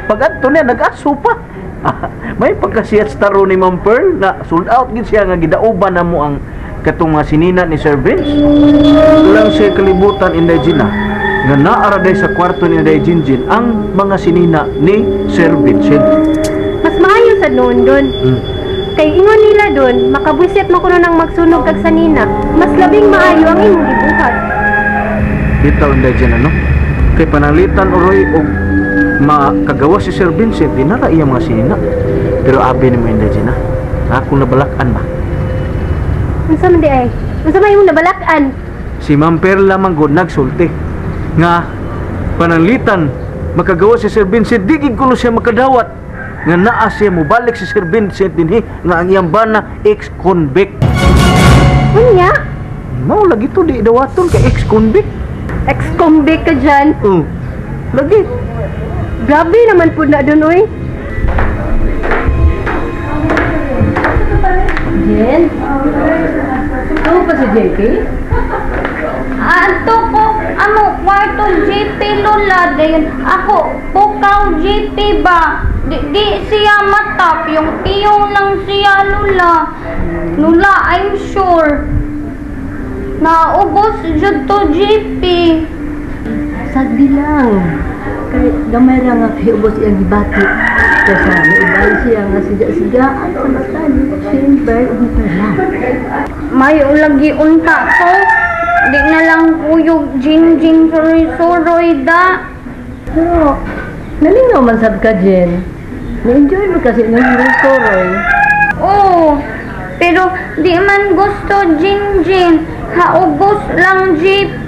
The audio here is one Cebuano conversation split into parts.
Pag adto niya, nag-aso pa. May pagka-siesta ro ni Ma'am Pearl na sold out gid siya nga gidauban na mo ang katong mga sinina ni Sir Vince. Walang siya kalibutan, Inday Gina, nga naara day sa kwarto ni Inday Jinjin ang mga sinina ni Sir Vincent. Mas maayo sa noon doon. Kay ingon nila doon, makabwisit mo kuno nang magsunog kag sanina. Mas labing maayo ang imong gibuhat. Bitaw, Inday Gina, no? Kay panalitan uroy og makagawa si Sir Vincent, di nara iya mga sinina. Pero abi ni mo, Inday Gina, akong nabalakan ba? Unsa man di ay? Unsa man imong nabalakan? Si Ma'am Perla manggod nagsulti nga pananglitan makagawa si Sir Vincent, di gid kuno siya makadawat nga naa siya mobalik si Sir Vincent dinhi nga ang iyang bana ex-convict. Unya? Mao lagi to di dawaton kay ex-convict. Ex-convict ka dyan? Oo. Lagi. Grabe naman po na dun, oy. Jen? Ikaw pa si JP? Anto ko, ano, kwarto JP Lola, dayon ako, pukaw JP ba? Di siya matap, yung piyong lang siya, Lola. Lola, I'm sure. Naubos jud to JP. Sagdi lang. Kay gamay ra nga kay ubos iyang gibati. Kaysa naibay siya nga siga-sigaan sa mata ni Chamber ug Perla. May ulagi unta ko. Di na lang kuyog jing-jing suroy-suroy da. Pero nalingaw man sab ka, Jen. Na-enjoy mo kasi ng suroy-suroy. Oo, pero di man gusto jing-jing. Haubos lang JP.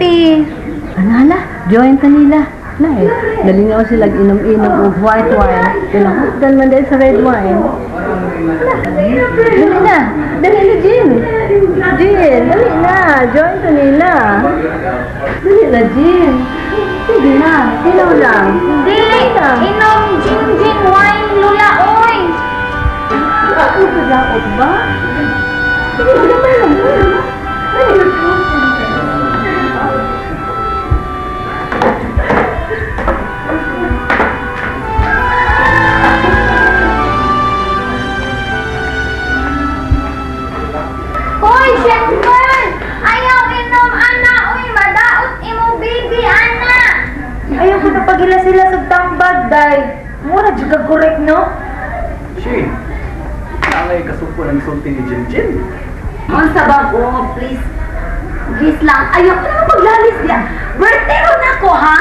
Anala, join ta nila. Nay, nalingaw sila inom-inom og white wine. Pinahukdan man dahil sa red wine. Dali na, dali na, Jean. Jean, dali na, join ta nila. Dali na, Jean. Sige na, inom lang. Dili, inom jing-jing wine, Lula, oy. Ako ba, ba? Sige, gamay lang. Dali. Hoy, Shenfern! Ayaw inom, ana! Uy, madaot imo baby, ana! Ayaw ko na pagila sila sa tambag, day. Mura, dyan ka correct, no? Shane, nangay kasupo ng sulti ni Jinjin. Ang sabag, oh, please. Please lang. Ayaw ko na maglalis niya. Birthday ron ako, ha?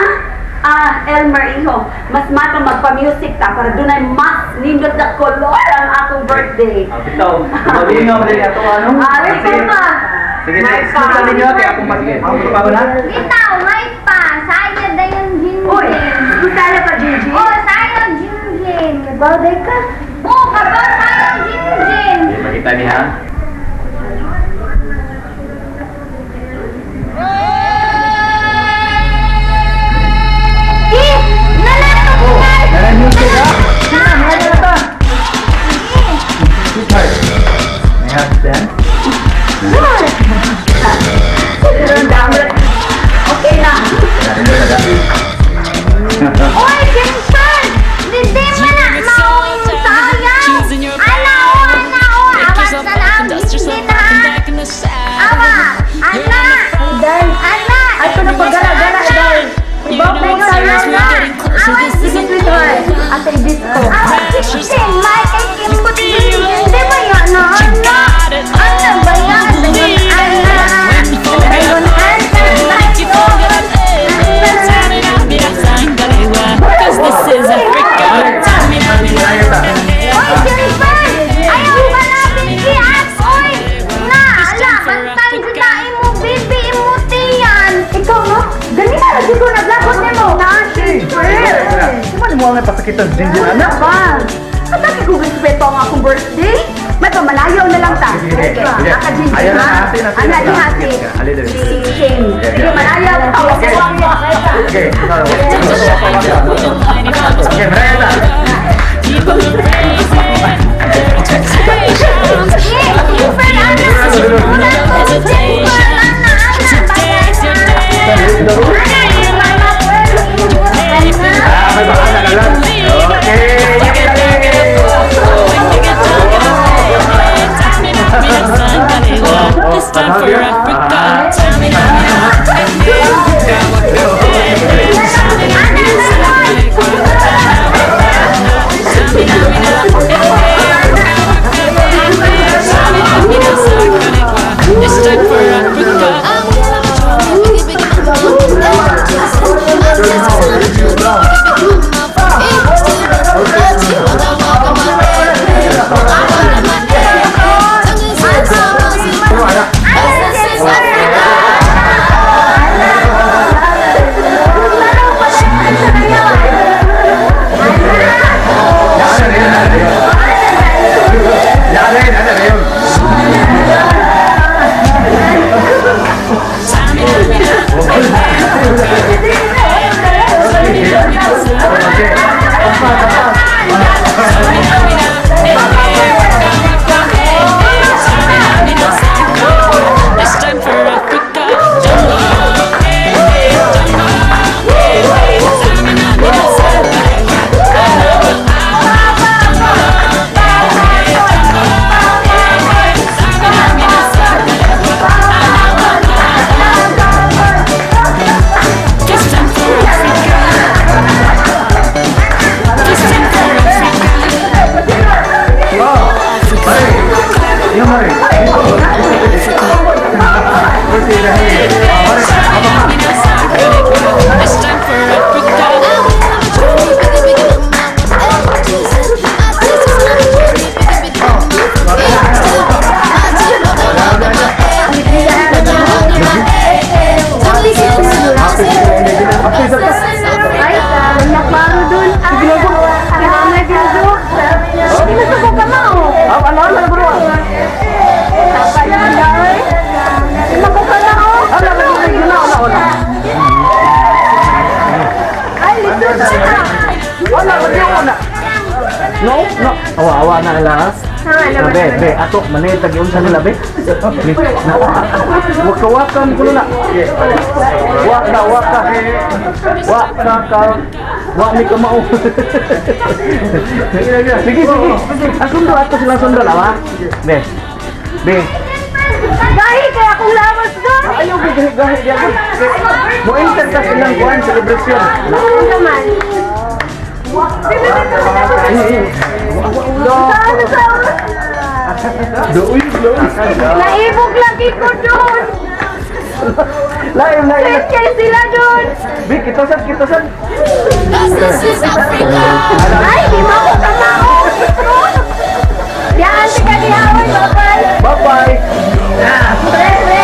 Ah, Elmer, iho. Mas matang magpa-music ta para doon ay mas nindot na color ang akong birthday. Ah, bitaw. Malingaw din ato, ano? Ah, sige pa. Sige, excuse na ninyo, kaya akong pagod na. Bitaw, may pa. Sayo na yung Jinjin. Uy, gusto pa, Jinjin? Oh, sayo, Jinjin. Kabaw, ka? Oh, kabaw, sayo, Jinjin. Sige, makita niya. Okay na. Oy, Jensen! Hindi mo na mauwing sayang! Ana, o, ana, o! Awa sa lang! Hindi na! Awa! Ana! Ana! Ay, ito na pag-gara-gara, dahil. Ibaw na yung sayang na. Sige, sweetheart. Ate, disco. Awa, Jensen! May kikimbot din! Hindi ba yan na, ana? Ana ba yan? Dayon, ana! Dayon, ana! Oy, Jennifer! Ayaw pala, baby! Oy! Na, ala! Bantay kita imo, baby! Imo tiyan! Ikaw, no? Ganina, lagi ko naglagot ni mo. Na, Jennifer! Di man mo ang napasakitan sa Jinjin, anak? Ba? Atake ko respeto ang akong birthday. May pamalayaw na lang ta. Sige, sige. Naka, Jinjin, Ayaw na, ha? hati na sila. Ana, di hati. Alin, alin. Shane. Sige, malayaw. Okay. Okay. Okay, maraya ta. Jennifer, ana! time for Africa. It's time for Africa. It's time for Africa. It's time for Africa. It's time for Africa. It's time for Africa. Ay, wala klaro dun. Kinamay din. Di masuko ka mao. Ah, ano ano bro? Di masuko ka mao. Ano ano ano ano ano. Ay, lisod siya. Wala lagi wala. No, no. Awa awa na ila. Ha? Naman. Be, be, ato manay tag unsa nila be. Waka-wakan ko na. Waka waka. Waka ka. Wa mi kamao. Sige, sige. Ang sundo ato sila sundo lawa. Be. Be. Gahi kaya akong lawas doon. Ayaw be gahi gahi diya. Mo enter ka silang kuan celebration. Ano naman? Saan sa Doon, doon. Naibog lagi ko doon. Lain, lain. Straight kay sila doon. Be, kitasan, kitasan. Ay, di mo ako kamao. Diyan si Kadihawan, bye-bye. Bye-bye. Pre, pre,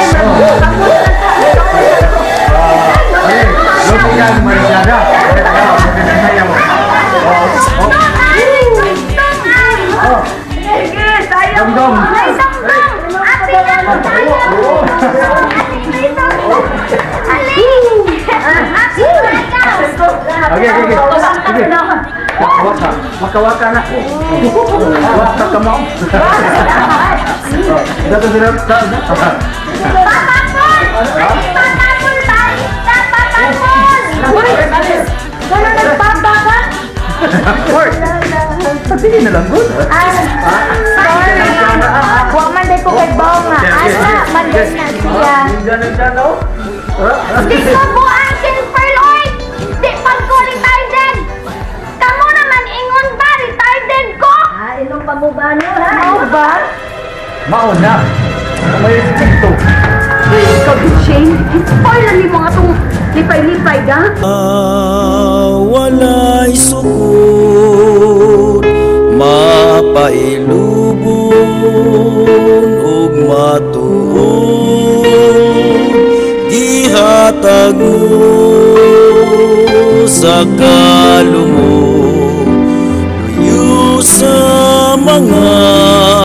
Sige, sayang mo. May dongdong! Ate lang tayo! Ate, may dongdong! Ali! Ate, tayo! Okay, okay, okay. Sige. Waka, waka, waka na. Waka ka mo. Dato sila. Patapon! Ay, patapon tayo! Patapon! Uy, gano'n nagpapa ka? Work. Patingin na lang, good. Sorry! Wa man day ko kay Bonga. Asa, man day na siya. Ganun siya, no? Di ko buang Pearl oy! Di pag ko retarded! Kamu naman ingon ba retarded ko? Ah, inom pa mo ba no, ha? Mao ba? Mao na. May respeto. Ikaw, Shane, spoil na ni mga itong lipay-lipay, ga? Walay sukod mapailubon ug matuod gihatag mo sa kalungod.